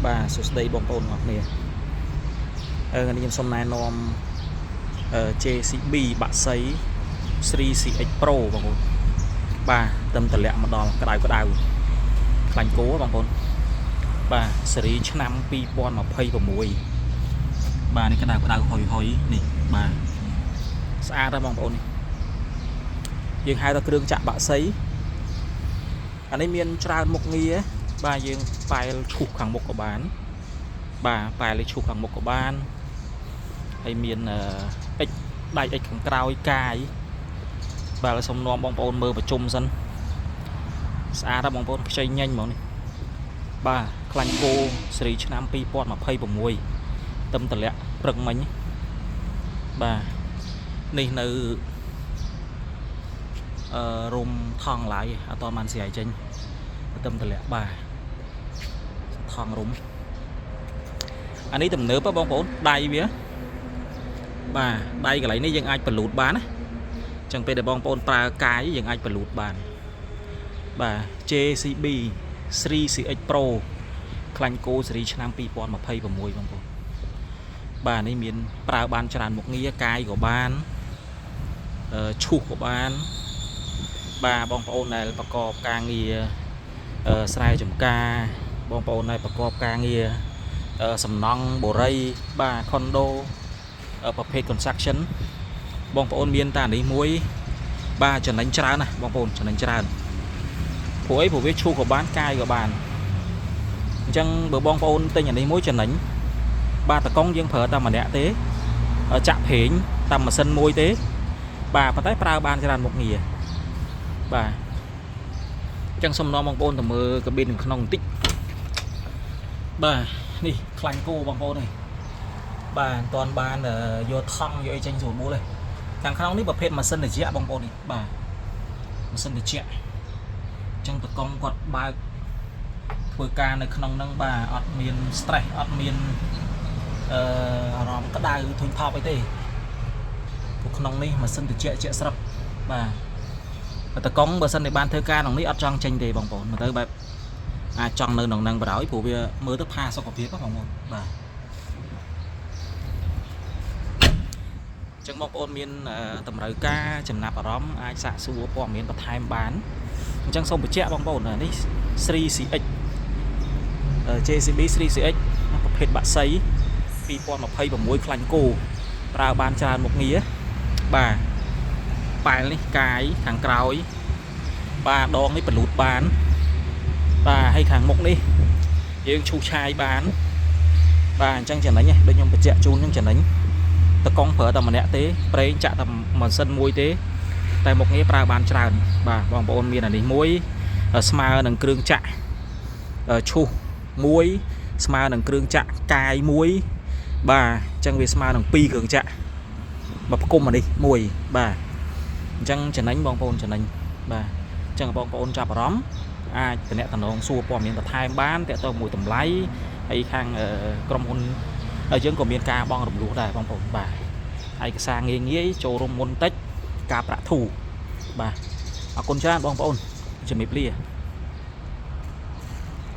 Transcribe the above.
បាទសួស្តីបងប្អូនទាំងអស់គ្នាថ្ងៃនេះខ្ញុំសូមណែនាំJCB បាក់សី 3CX Pro បងប្អូនបាទទឹមតម្លាក់មកដល់ក្តៅក្តៅខ្លាញ់គោបងប្អូនបាទស៊េរីឆ្នាំ2026បាទនេះក្តៅក្តៅហុយហុយនេះបាទស្អាតណាស់បងប្អូននេះយើងហៅថាគ្រឿងចាក់បាក់សីអានេះមានច្រើនមុខងារបាទយើងប៉ែលឈូសខាងមុខក៏បាន បាទប៉ែលឈូសខាងមុខក៏បានហើយមានអិចដៃអិចខាងក្រោយកាយបាទសូមនាំបងប្អូនមើលប្រជុំសិនស្អាតណាស់បងប្អូនខ្ចីញញហ្មងនេះបាទខ្លាញ់គោស៊េរីឆ្នាំ2026ទឹមតម្លាក់ព្រឹកមិញបាទនេះនៅរុំថងឡាយអត់តបានស្រាយចេញទឹមតម្លាក់បាទថងរុំ អានេះទំនើបបងប្អូនដៃវាបាទដៃកន្លែងនេះយើងអាចបលូតបានណាចឹងពេលដែលបងប្អូនប្រើកាយយើងអាចបលូតបានបាទ JCB 3CX Pro ខ្លាញ់គោស៊េរីឆ្នាំ2026បងប្អូនបាទនេះមានប្រើបានច្រើនមុខងារកាយក៏បានឈូសក៏បានបាទបងប្អូនដែលប្រកបការងារស្រែចម្ការបងប្អូនដែលប្រកបការងារ សំណង់បូរីបាទខុនដូប្រភេទ construction បងប្អូនមានតានេះមួយបាទចំណេញច្រើនណាស់បងប្អូនចំណេញច្រើនព្រោះអីព្រោះវាឈូសក៏បានកាយក៏បានអញ្ចឹងបើបងប្អូនទិញអានេះមួយចំណេញបាទតកង់យើងប្រើតែម្នាក់ទេចាក់ប្រេងតាមម៉ាស៊ីនមួយទេបាទប៉ុន្តែប្រើបានច្រើនមុខងារបាទអញ្ចឹងសូមនាំបងប្អូនទៅមើលកាប៊ីនក្នុងបន្តិចបាទនេះខ្លាញ់គោបងប្អូននេះបាទមិនតាន់បានយកថង់យកអីចេញស្រួលបួលទេខាងក្នុងនេះប្រភេទម៉ាស៊ីនត្រជាក់បងប្អូននេះបាទម៉ាស៊ីនត្រជាក់អញ្ចឹងតកង់គាត់បើកធ្វើការនៅក្នុងហ្នឹងបាទអត់មាន stress អត់មានអារម្មណ៍ក្តៅធុញថប់អីទេព្រោះក្នុងនេះម៉ាស៊ីនត្រជាក់ជាក់ស្រាប់បាទតកង់បើសិនតែបានធ្វើការក្នុងនេះអត់ចង់ចេញទេបងប្អូនមើលទៅបែប អាចចង់នៅក្នុងនឹងបណ្ដោយព្រោះវាមើលទៅផាសុខភាពហ៎បងប្អូនបាទអញ្ចឹងបងប្អូនមានតម្រូវការចំណាប់អារម្មណ៍អាចសាកសួរព័ត៌មានបន្ថែមបានអញ្ចឹងសូមបញ្ជាក់បងប្អូននេះ 3CX JCB 3CX ប្រភេទបាក់សី2026ខ្លាញ់គោប្រើបានច្រើនមុខងារបាទប៉ែលនេះកាយខាងក្រោយបាទដងនេះបលូតបានបាទហើយខាងមុខនេះយើងឈូសឆាយបានបាទអញ្ចឹងចំណេញដូចខ្ញុំបញ្ជាក់ជូនអញ្ចឹងចំណេញតកង់ប្រើតែម្នាក់ទេប្រេងចាក់តែម៉ាស៊ីនមួយទេតែមុខងារប្រើបានច្រើនបាទបងប្អូនមានអានេះមួយស្មើនឹងគ្រឿងចាក់ឈូសមួយស្មើនឹងគ្រឿងចាក់កាយមួយបាទអញ្ចឹងវាស្មើនឹង2គ្រឿងចាក់មកផ្គុំអានេះមួយបាទអញ្ចឹងចំណេញបងប្អូនចំណេញបាទអញ្ចឹងបងប្អូនចាប់អារម្មណ៍អាចតំណតំណងសួរព័ត៌មានបន្ថែមបានតើតើមួយតម្លៃហើយខាងក្រុមហ៊ុនហើយយើងក៏មានការបង់រំលោះដែរបងប្អូនបាទឯកសារងាយងាយចូលរួមមុនតិចការប្រាក់ធូរបាទអរគុណច្រើនបងប្អូនជំរាបលា។